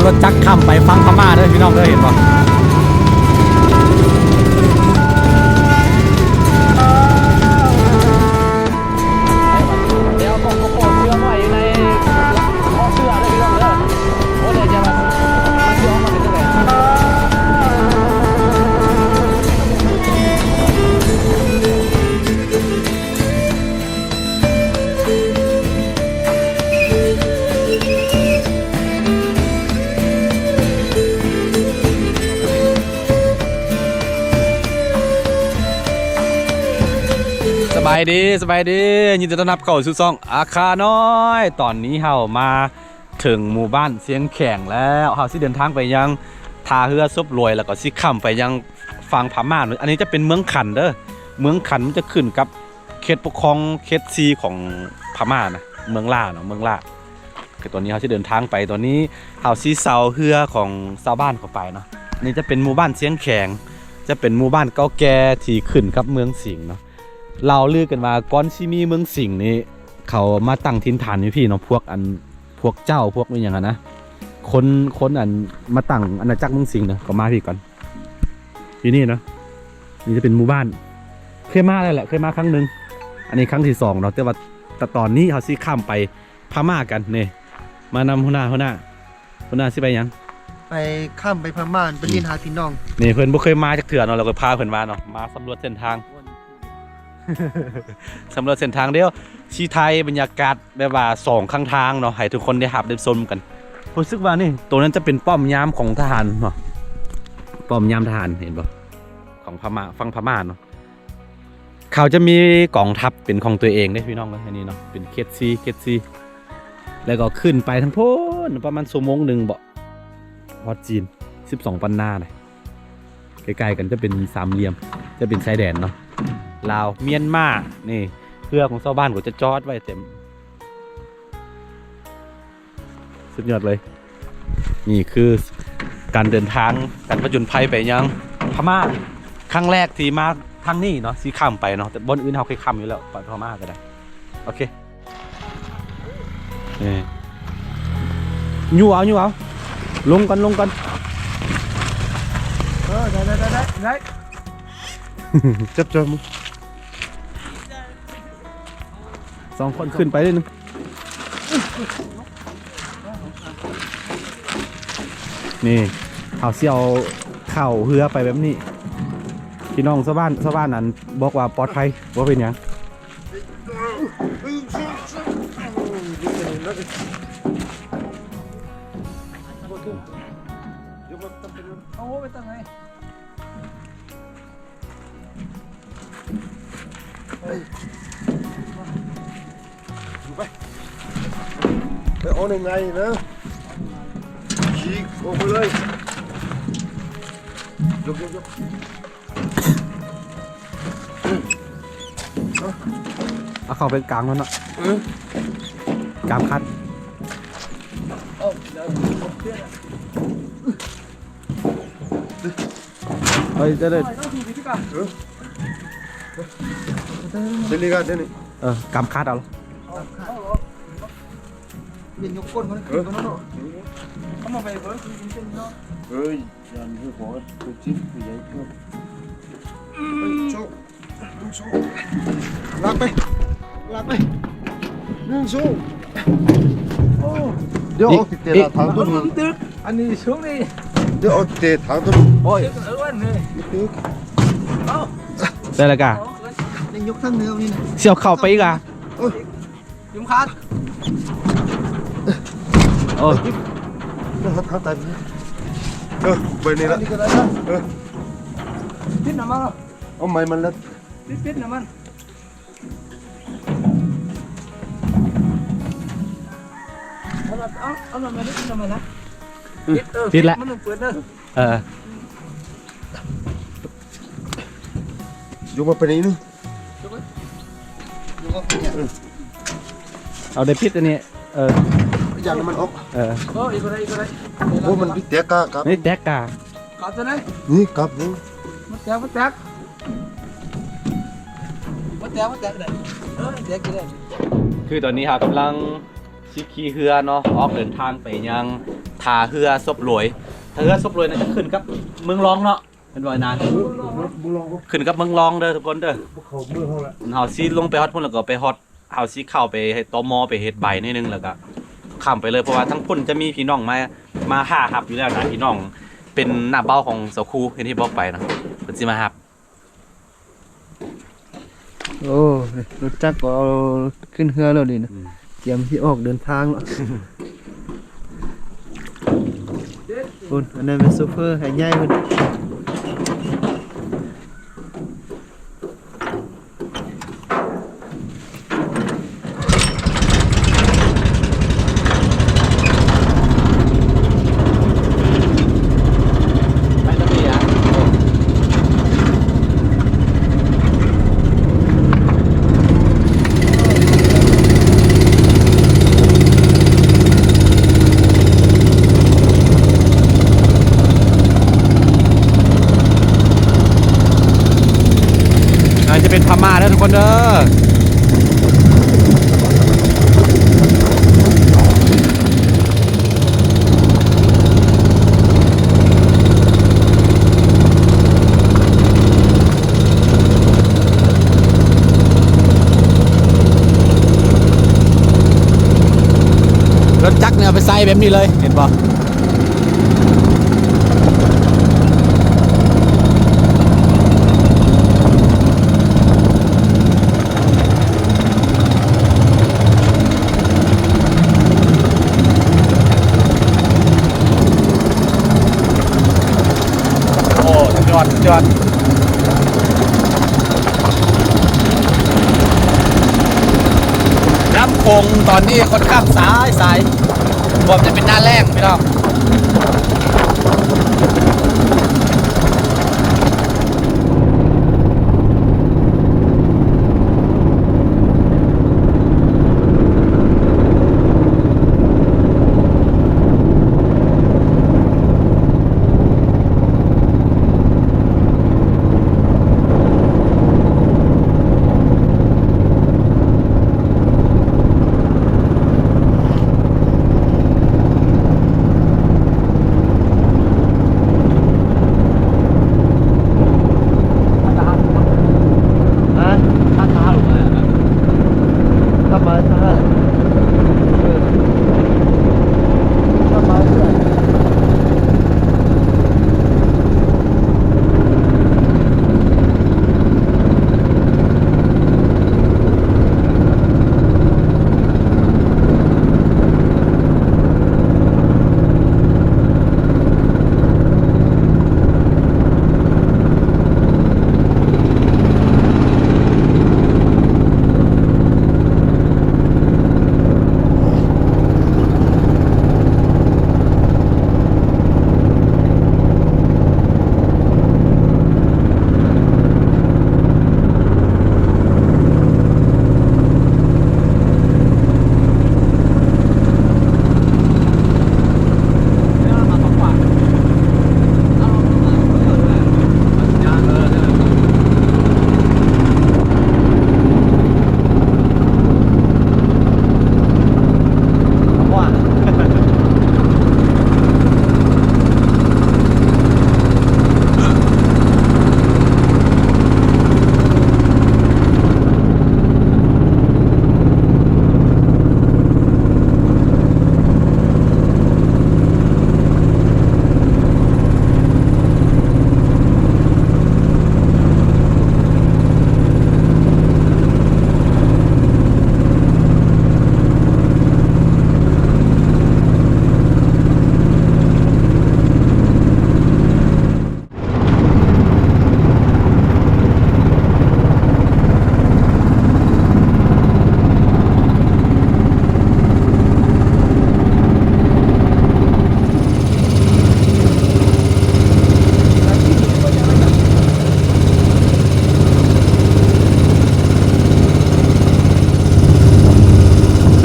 ລົດຈັກຂ້າມໄປຝັ່ງພະມ້າເດີພີ່ນ້ອງເດີ ເຫັນບໍ່? ສະບາຍດີ ສະບາຍດີ ຍິນດີຕ້ອນຮັບເຂົ້າສູ່ຊ່ອງອາຄານ້ອຍ. ຕອນນີ້ເຮົາມາເຖິງໝູ່ບ້ານຊຽງແຂງແລ້ວ ເຮົາຊິເດີນທາງໄປຍັງທ່າເຮືອສົບຫຼວຍ ແລ້ວກໍຊິຂ້າມໄປຍັງຝັ່ງພະມ້າ. ອັນນີ້ຈະເປັນເມືອງຂັນເດີ ເມືອງຂັນມັນຈະຂຶ້ນກັບ ເຂດປົກຄອງເຂດສີ່ຂອງພະມ້ານະ ເມືອງລ້າເນາະ ເມືອງລ້າ. ຄືຕອນນີ້ເຮົາຊິເດີນທາງໄປ ຕອນນີ້ເຮົາຊິເຊົ່າເຮືອຂອງຊາວບ້ານເຂົ້າໄປເນາະ. ນີ້ຈະເປັນໝູ່ບ້ານຊຽງແຂງ ຈະເປັນໝູ່ບ້ານເກົ່າແກ່ທີ່ຂຶ້ນກັບເມືອງສິງເນາະ. ເລົ່າລືກັນວ່າກ່ອນຊິມີເມືອງສິງນີ້ ເຂົາມາຕັ້ງຖິ່ນຖານຢູ່ພີ້ເນາະ ພວກອັນ ພວກເຈົ້າ ພວກອີ່ຫຍັງຫັ້ນນະ ຄົນ ຄົນອັນມາຕັ້ງອານາຈັກເມືອງສິງເນາະ ກໍມາພີ້ກ່ອນ. ຢູ່ນີ້ເນາະ ນີ້ຈະເປັນໝູ່ບ້ານ ເຄີຍມາແລ້ວແຫຼະ ເຄີຍມາຄັ້ງໜຶ່ງ ອັນນີ້ຄັ້ງທີສອງເນາະ. ແຕ່ວ່າ ແຕ່ຕອນນີ້ເຮົາຊິຂ້າມໄປພະມ້າກັນ. ນີ້ ມານຳຫົວໜ້າ ຫົວໜ້າ ຫົວໜ້າຊິໄປຫຍັງ? ໄປຂ້າມໄປພະມ້າ ໄປຫຼິ້ນຫາພີ່ນ້ອງ. ນີ້ເພິ່ນບໍ່ເຄີຍມາຈັກເທື່ອເນາະ ແລ້ວກໍພາເພິ່ນມາເນາະ ມາສຳຫຼວດເສັ້ນທາງ ສຳຫຼວດເສັ້ນທາງ. ດຽວຊິຖ່າຍບັນຍາກາດ ແບບວ່າສອງຂ້າງທາງເນາະ ໃຫ້ທຸກຄົນໄດ້ຮັບໄດ້ຊົມກັນ. ຮູ້ສຶກວ່ານີ້ ໂຕນັ້ນຈະເປັນປ້ອມຍາມຂອງທະຫານເນາະ ປ້ອມຍາມທະຫານ ເຫັນບໍ່ ຂອງພະມ້າ ຝັ່ງພະມ້າເນາະ. ເຂົາຈະມີກອງທັບເປັນຂອງຕົວເອງເດ້ພີ່ນ້ອງເອີຍ. ອັນນີ້ເນາະ ເປັນເຂດສີ່ ເຂດສີ່ ແລ້ວກໍຂຶ້ນໄປທາງພຸ້ນ ປະມານຊົ່ວໂມງໜຶ່ງເບາະ ຮອດຈີນ ສິບສອງປັນນາເດ້. ໃກ້ໆກັນຈະເປັນສາມຫຼ່ຽມ ຈະເປັນຊາຍແດນເນາະ ລາວ ມຽນມາ. ນີ້ເຮືອຂອງຊາວບ້ານກໍຈະຈອດໄວ້ເຕັມ ສຸດຍອດເລີຍ. ນີ້ຄືການເດີນທາງ ການຜະຈົນໄພໄປຍັງພະມ້າ ຄັ້ງແລກທີ່ມາທາງນີ້ເນາະ ຊິຂ້າມໄປເນາະ ແຕ່ບ່ອນອື່ນເຮົາເຄີຍຂ້າມຢູ່ແລ້ວ ໄປພະມ້າກໍໄດ້. ໂອເຄ ນີ້ ຍູ້ເອົາ ຍູ້ເອົາ ລົງກ່ອນ ລົງກ່ອນ. ເອີ ໄດ້ ໄດ້ ໄດ້ ໄດ້ ຈັບ ຈັບ ສອງຄົນຂຶ້ນໄປເລີຍ. ນີ້ ເຮົາຊິເອົາເຂົ້າເຮືອໄປແບບນີ້ ພີ່ນ້ອງຊາວບ້ານ ຊາວບ້ານນັ້ນບອກວ່າປອດໄພ ບໍ່ເປັນຫຍັງ. ເອົາໄວ້ຕັ້ງໄງ? ໄປ ໄປເອົາໃນໄງນະ ຂີ່ອອກໄປເລີຍ ຍົກໆໆ ເອົາເຂົ້າໄປກາງມັນເນາະ ເອີ ກາງຄັນ. ເອີ ໄດ້ເລີຍ ເອີ ກຳຄັດເອົາ ເປັນຍົກກົ້ນມັນຂຶ້ນເນາະ ເອົາມາໄປເບິ່ງເປັນເສັ້ນເນາະ ເອີຍ ຢ່າມີຫົວຕົວຈິກຕົວໃຫຍ່ເກີນ ເອີຍ ໂຊ ລາກໄປ ລາກໄປ ໜຶ່ງ ສອງ ໂອ້ ດຽວເອົາຕິດເຕະທາງຕົວນີ້ ອັນນີ້ສູງນີ້ ດຽວເອົາເຕະທາງຕົວນີ້ ໂອ້ຍ ຕຶກ ເອົາ ໄດ້ລະກະ ໄດ້ຍົກທາງເໜືອນີ້ນະ ຊິເອົາເຂົ້າໄປອີກອະ ເອີ ເຂັມຂັດ ໂອ້ຍ ເອີ ໄປນີ້ລະ ເອີ ປິດນ້ຳມັນ ເອົາໄມ້ມັນລະ ປິດ ປິດນ້ຳມັນ ເອົາ ເອົາ ເອົານ້ຳມັນ ປິດນ້ຳມັນນະ ເອີ ປິດ ປິດລະ ມັນເປີດເດີ ເອີ ຍົກມາໄປນີ້ໜຶ່ງ ຍົກມາ ເອົາໄດ້ປິດອັນນີ້ ເອີ ຢ່າໃຫ້ມັນອອກ ເອີ ເອີ ອີກກໍໄດ້ ອີກກໍໄດ້ ໂອ້ ມັນແຕກກະ ກັບ ນີ້ແຕກກະ ກັບຕົວໃດ ນີ້ກັບນີ້ ມັນແຕກ ມັນແຕກ ມັນແຕກ ມັນແຕກໄດ້ ເອີ ແຕກຢູ່ໄດ້ ຄືຕອນນີ້ເຮົາກຳລັງ ຊິຂີ່ເຮືອເນາະ ອອກເດີນທາງໄປຍັງທ່າເຮືອສົບຫຼວຍ. ທ່າເຮືອສົບຫຼວຍນັ້ນຈະຂຶ້ນກັບເມືອງລອງເນາະ ແມ່ນບໍ່ນານ? ຂຶ້ນກັບເມືອງລອງເດີທຸກຄົນເດີ. ເຮົາຊິລົງໄປຮອດພຸ້ນ ແລ້ວກໍໄປຮອດ ເຮົາຊິເຂົ້າໄປໃຫ້ ຕມ ໄປເຮັດໃບໜ້ອຍໜຶ່ງ ແລ້ວກໍຂ້າມໄປເລີຍ ເພາະວ່າທາງພຸ້ນຈະມີພີ່ນ້ອງມາ ມາຖ້າຮັບຢູ່ແລ້ວນະ ພີ່ນ້ອງເປັນນ້າເບົາຂອງສາວຄູ ເຫັນທີ່ບອກໄປນະ ເພິ່ນຊິມາຮັບ. ໂອ້ ລົດຈັກກໍເອົາຂຶ້ນເຮືອແລ້ວນີ້ນະ. ອືມ ກຽມຊິອອກເດີນທາງແລ້ວ. ພຸ້ນ ອັນນັ້ນແມ່ນໂຊເຟີໃຫ້ໃຫຍ່ພຸ້ນ. ອັນນີ້ຈະເປັນພະມ້າເດີທຸກຄົນເດີ. ລົດຈັກນີ້ເອົາໄປໃສ່ແບບນີ້ເລີຍ ເຫັນບໍ່? ໂອ້ ສຸດຍອດ ສຸດຍອດ. ນ້ຳໂຂງຕອນນີ້ຄ່ອນຂ້າງໃສ ໃສ ກວ່າຈະເປັນໜ້າແລ້ງພີ່ນ້ອງ. ຮະ? ທາງເຮົາ ເອີ ທາງເຮົາ ເອີ ທາງເຮົາ.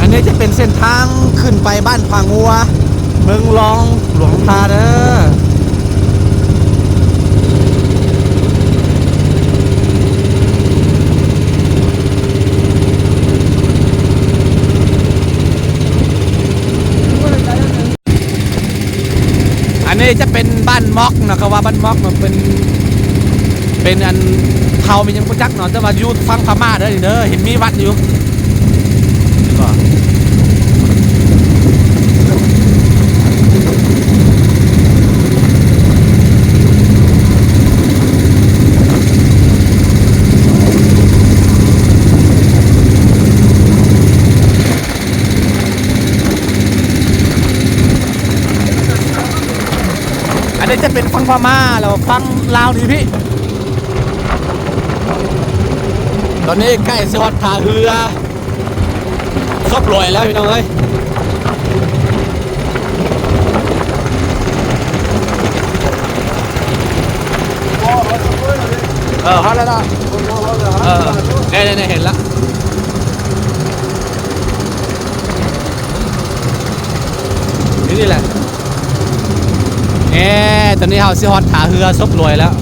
ອັນນີ້ຈະເປັນເສັ້ນທາງຂຶ້ນໄປບ້ານຜາງົວ ເມືອງລອງ ຫຼວງພະບາງເດີ. ນີ້ຈະເປັນບ້ານມອກເນາະ, ເຂົາວ່າບ້ານມອກເນາະ ເປັນ ເປັນອັນເຜົ່າແມ່ນຫຍັງບໍ່ຈັກເນາະ, ແຕ່ວ່າຢູ່ຝັ່ງພະມ້າເດີນີ້ເດີ, ເຫັນມີວັດຢູ່. ອັນນີ້ຈະເປັນຝັ່ງພະມ້າ ແລ້ວຝັ່ງລາວນີ້ພີ່. ຕອນນີ້ໃກ້ຊິຮອດທ່າເຮືອສົບຫຼວຍແລ້ວ ພີ່ນ້ອງເອີຍ. ເອີ ຮອດແລ້ວເນາະ. ເອີ ແນ່ໆ ເຫັນລະ ຢູ່ນີ້ແຫຼະ. ແນ່ ຕອນນີ້ເຮົາຊິຮອດທ່າເຮືອສົບຫຼວຍແລ້ວ.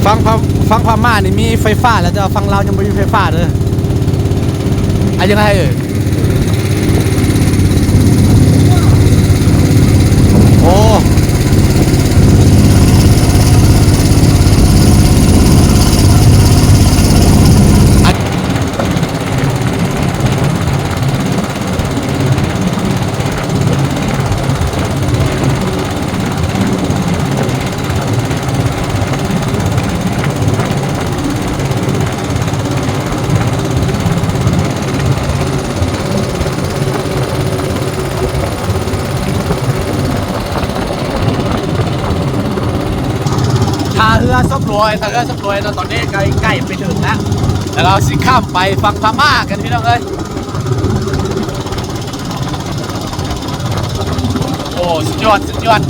ຝັ່ງພະ ຝັ່ງພະມ້ານີ້ມີໄຟຟ້າແລ້ວ, ແຕ່ວ່າຝັ່ງລາວຍັງບໍ່ມີໄຟຟ້າເດີ. ອາ ຍັງໄງເອີຍ? ໂອ້ ທ່າເຮືອສົບຫຼວຍ ທ່າເຮືອສົບຫຼວຍເນາະ, ຕອນນີ້ໃກ້ ໃກ້ໄປເຖິງແລ້ວ ແລ້ວເຮົາຊິຂ້າມໄປຝັ່ງພະມ້າກັນ ພີ່ນ້ອງເອີຍ. ໂອ້ ສຸດຍອດ ສຸດຍອດ.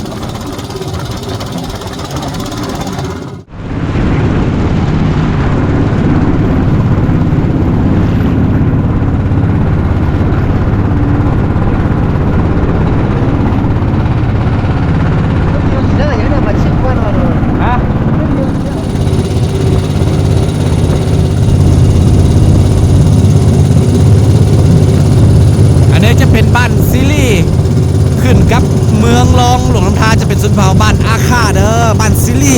ອັນນີ້ຈະເປັນບ້ານຊີລີ ຂຶ້ນກັບເມືອງລອງຫຼວງນ້ຳທາ ຈະເປັນຊົນເຜົ່າບ້ານອາຄາເດີ ບ້ານຊີລີ.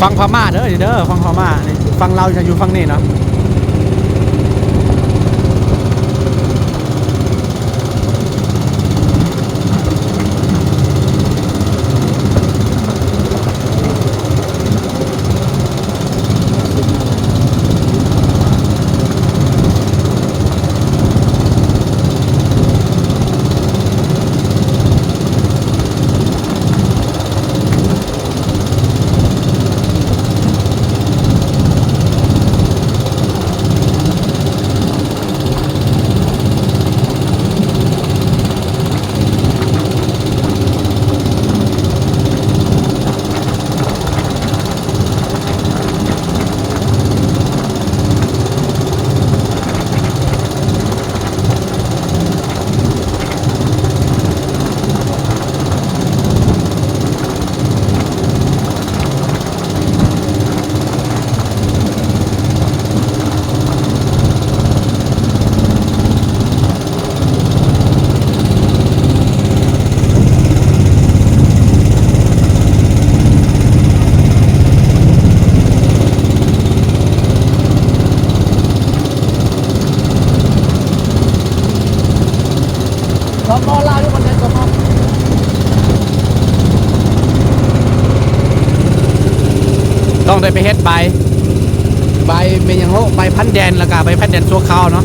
ຝັ່ງພະມ້າເດີ ນີ້ເດີ ຝັ່ງພະມ້ານີ້ ຝັ່ງລາວຈະຢູ່ຝັ່ງນີ້ເນາະ. ເ ຕ້ອງໄດ້ໄປເຮັດໃບ ໃບແມ່ນຫຍັງເຫາະ ໃບຜ່ານແດນ ແລ້ວກະໃບຜ່ານແດນຊົ່ວຄາວເນາະ.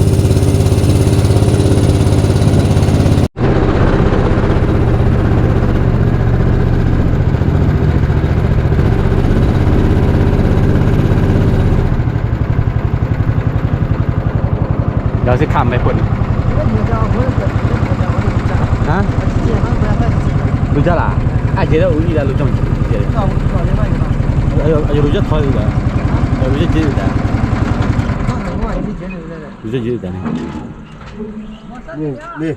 ດຽວຊິຂ້າມໄປພຸ້ນ. ຮະ? ຮູ້ຈັກລະ? ອາ ເຈດ ຮູ້ຢູ່ລະ ຮູ້ຈັກ ເຈດ ອາ ອາ ຮູ້ຈັກ ຖອຍຢູ່ລະ ເອີ ຮູ້ຈັກ ເຈດ ຢູ່ລະ ຮູ້ຈັກ ເຈດ ຢູ່ລະ ນີ້ ນີ້.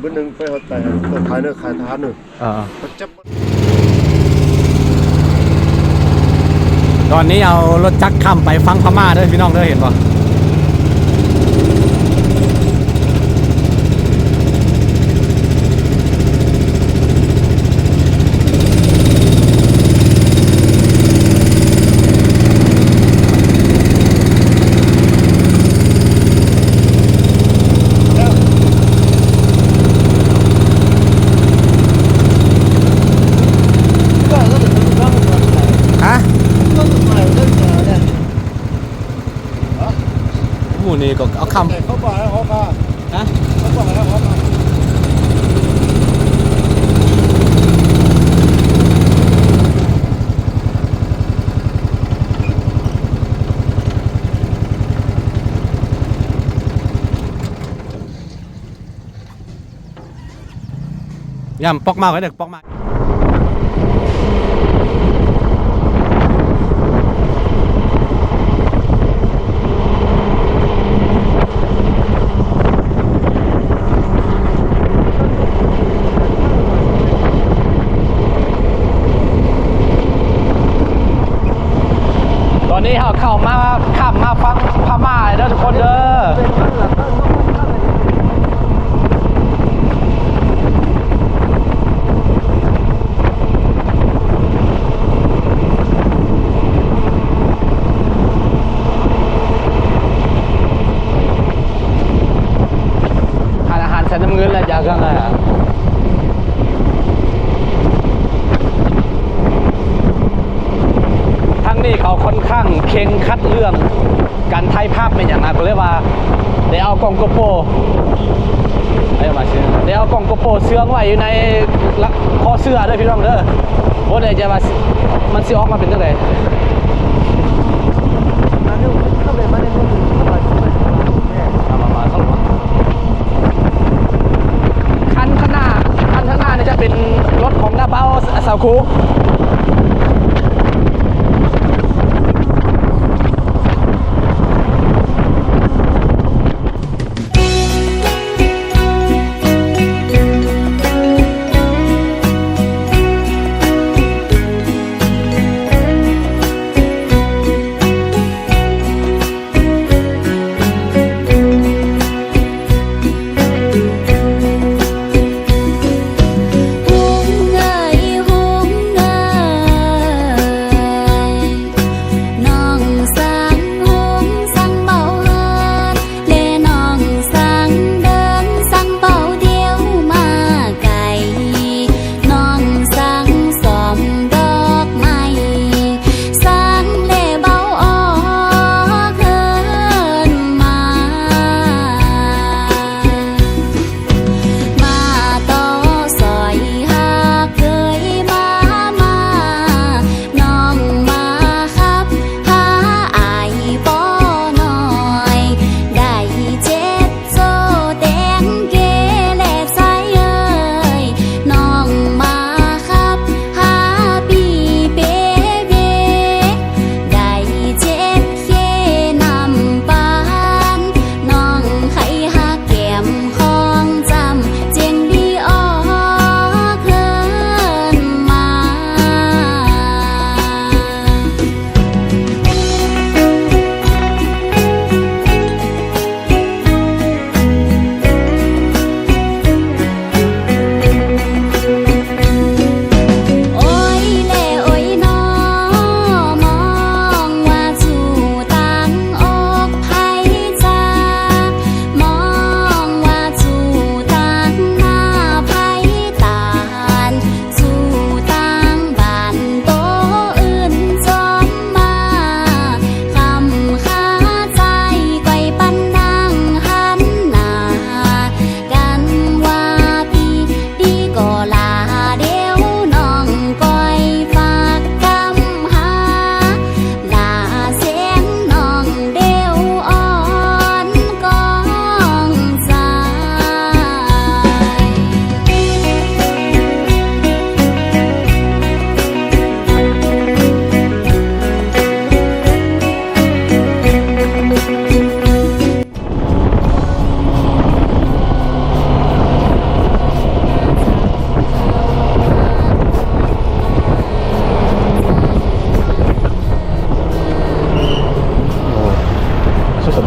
ມື້ໜຶ່ງໄປຮອດໃຕ້ ຕ້ອງຂາຍເນີ ຂາຍທະຫານເນີ. ເອີ ເອີ ຕອນນີ້ເອົາລົດຈັກຂ້າມໄປຝັ່ງພະມ້າເດີພີ່ນ້ອງເດີ ເຫັນບໍ່? ຮະ? ໝູ່ນີ້ກໍເອົາຄຳ ຮະ? ຍາມປອກມາກເດີ ປອກມາກ. ຕອນນີ້ເຮົາເຂົ້າມາ ຂ້າມມາຝັ່ງພະມ້າເດີທຸກຄົນເດີ. ຮ້ານອາຫານໃສ່ນ້ຳເງິນແລ້ວ ຢາກເລື່ອງອາຫານ. ທາງນີ້ເຂົາຄ່ອນຂ້າງເຄັ່ງຄັດເລື່ອງການຖ່າຍພາບແມ່ນຫຍັງນະ ກໍເລີຍວ່າໄດ້ເອົາກ້ອງໂກໂປ ໄດ້ເອົາກ້ອງໂກໂປເຊື່ອງໄວ້ຢູ່ໃນຄໍເສື້ອເດີພີ່ນ້ອງເດີ. ບໍ່ແນ່ໃຈວ່າ ມັນຊິອອກມາເປັນຈັ່ງໃດ. ຄັນຂ້າງໜ້າ ຄັນຂ້າງໜ້ານີ້ຈະເປັນລົດຂອງນ້າບ່າວສາວຄູ.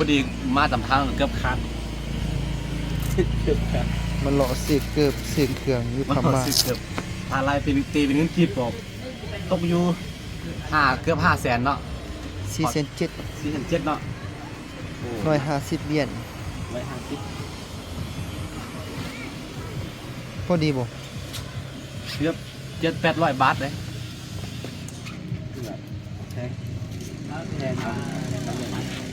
ພໍດີມາຕາມທາງເກືອບຂາດ ມາເລາະຊື້ເກີບຊື້ເຄື່ອງຢູ່ພະມ້າ ຊື້ເກີບ ຖ້າລາຍເປັນ ຕີເປັນເງິນກີບກໍຕົກຢູ່ຫ້າ ເກືອບຫ້າແສນເນາະ ສີ່ແສນເຈັດ ສີ່ແສນເຈັດເນາະ ໂອ້ ຮ້ອຍຫ້າສິບຫຼຽນ ຮ້ອຍຫ້າສິບ ພໍດີບໍ່? ເກືອບເຈັດແປດຮ້ອຍບາດເດ້ ແພງ ແພງເນາະ.